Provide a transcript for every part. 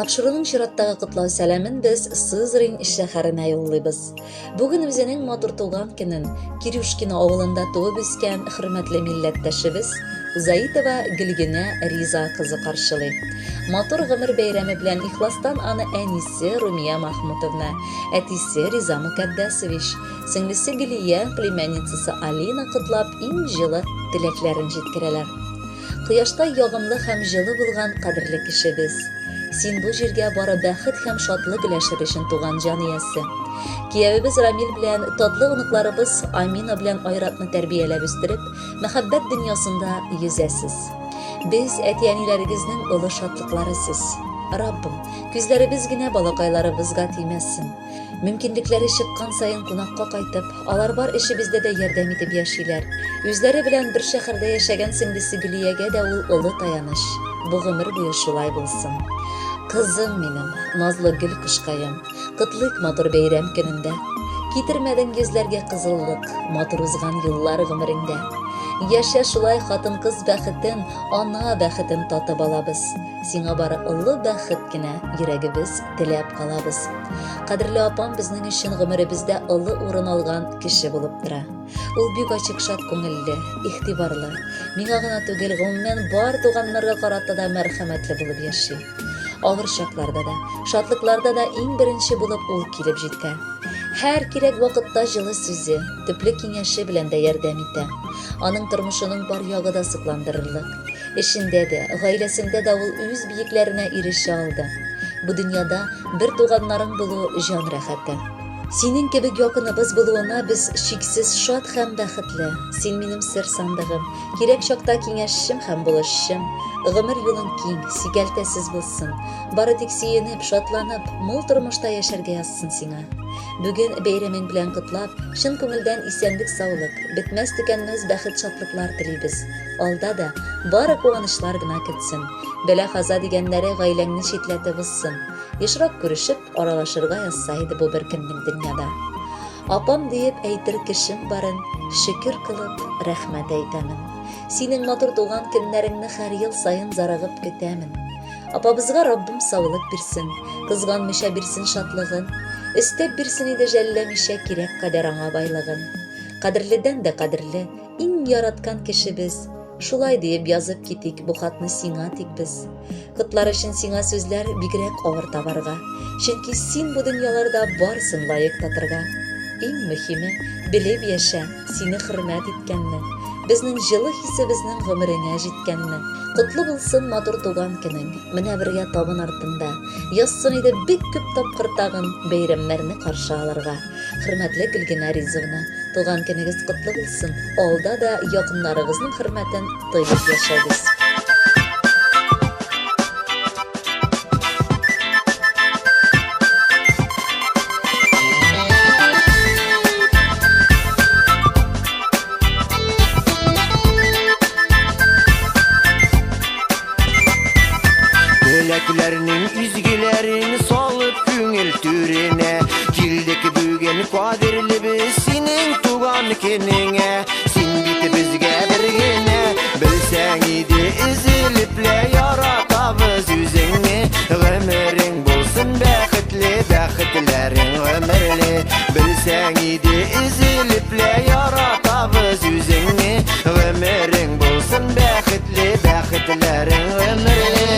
Тапшыруның чираттагы котлау сәламен без Сызрань шәһәренә юллыйбыз. Бүген үзенең матур туган көнен Кирюшкино авылында туып үскән хөрмәтле милләттәшебез Заитова Гөлгенә Риза кызы каршылый. Матур гомер бәйрәме белән ихластан аны әнисе Румия Махмутовна, әтисе Риза Мукаддасович, сеңлесе Гөлия, племянницасы Алина котлап иң җылы теләкләрен җиткерәләр. Кояштай ягымлы һәм җылы булган кадерле кешебез. Син бу җиргә бары бәхет һәм шатлык өләшер өчен туган җан иясе. Киявебез Рамил белән татлы оныкларыбыз Амина белән Айратны тәрбияләп үстереп, мәхәббәт дөньясында йөзәсез. Без әти-әниләрегезнең олы шатлыклары сез. Раббым, күзләребез генә балакайларыбызга тимәсен. Мөмкинлекләре чыккан саен кунакка кайтып, алар бар эшебездә дә ярдәм итеп яшиләр. Үзләре белән бер шәһәрдә яшәгән сеңлесе Гөлиягә дә ул олы таяныч. Бу гомер буе шулай булсын. Кызым минем, назлы гөл кошкаем, котлыйк матур бәйрәм көнендә. Китермәдең йөзләргә кызыллык, матур узган еллар гомереңдә. Яшә шулай хатын-кыз бәхетен, ана бәхетен татып алабыз. Сиңа бары олы бәхет кенә йөрәгебез теләп калабыз. Кадерле апам безнең өчен гомеребездә олы урын алган кеше булып тора. Ул бик ачык шат күңелле, игътибарлы. Миңа гына түгел, гомумән бар туганнарга карата да мәрхәмәтле булып яши. Авыр чакларда да, шатлыкларда да иң беренче булып ул килеп җитә. Һәр кирәк вакытта җылы сүзе, төпле киңәше белән дә ярдәм итә. Аның тормышының бар ягы да сокландырырлык. Эшендә дә, гаиләсендә дә ул үз биекләренә ирешә алды. Бу дөньяда бер туганнарың булу җан рәхәте. Синең кебек якыныбыз булуына без чиксез шат һәм бәхетле. Син минем сер сандыгым, кирәк чакта киңәшчем һәм булышчым. Гомер юлың киң, сикәлтәсез булсын. Бары тик сөенеп, шатланып, мул тормышта яшәргә язсын сиңа. Бүген бәйрәмең белән котлап, чын күңелдән исәнлек-саулык, бетмәс-төкәнмәс бәхет-шатлыклар телибез. Алда да бары куанычлар гына көтсен. Бәла-каза дигәннәре гаиләңне читләтеп узсын. Ешрак күрешеп, аралашырга язса иде бу бер көннең дөньяда. Апам диеп әйтер кешем барын, шөкер кылып, рәхмәт әйтәмен. Синең матур туган көннәреңне һәр ел саен зарыгып көтәмен. Апабызга Раббым саулык бирсен, кызганмыйча бирсен шатлыгын, өстәп бирсен иде жәлләмичә кирәк кадәр аңа байлыгын. Кадерледән дә кадерле, Иң яраткан кешебез. Шулай диеп язып китик бу хатны сиңа тик без. Котлар өчен сиңа сүзләр бигрәк авыр табарга. Чөнки син бу дөньяларда барсын лаек татырга. Иң мөһиме, белеп яшә, сине хөрмәт иткәнне, безнең җылы хисебезнең гомереңә җиткәнне. Котлы булсын матур туган көнең, менә бергә табын артында. Язсын иде бик күп тапкыр тагын бәйрәмнәрне каршы алырга. Хөрмәтле Гөлгенә Ризовна, туган көнегез котлы булсын. Алда да якыннарыгызның хөрмәтен тоеп яшәгез. Теләкләрнең изгеләрен салып күңел түренә Килдек бүген кадерлебез синең туган көнеңә Син бит безгә бер генә белсәң иде өзелеп лә яратабыз үзеңне Гомерең булсын бәхетле, бәхетләрең гомерле Белсәң иде өзелеп лә яратабыз үзеңне Гомерең булсын бәхетле, бәхетләрең гомерле.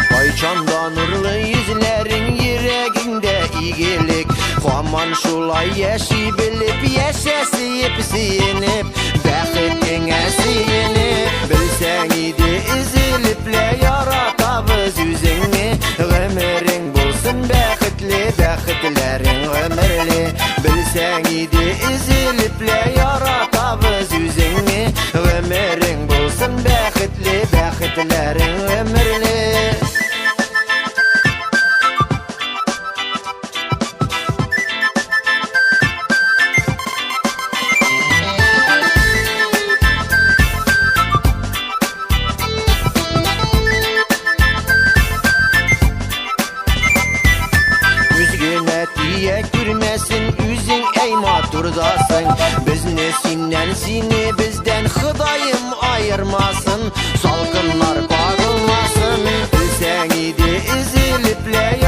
Кайчан да нурлы йөзләрең йөрәгеңдә игелек Хаман шулай яши белеп, яшә сөеп, сөенеп, бәхетеңә сөенеп, белсәң иде өзелеп лә яратабыз үзеңне, гомерең булсын бәхетле, бәхетләрең гомерле, белсәң иде өзелеп лә яратабыз үзеңне, гомерең булсын бәхетле, бәхетләрең гомерле. Күзгенә тия күрмәсен, үзең әй матурдасың. Без көннән сине бездән Ходаем аермасын, салкыннар кагылмасын. Үлсәң иде өзелеп лә.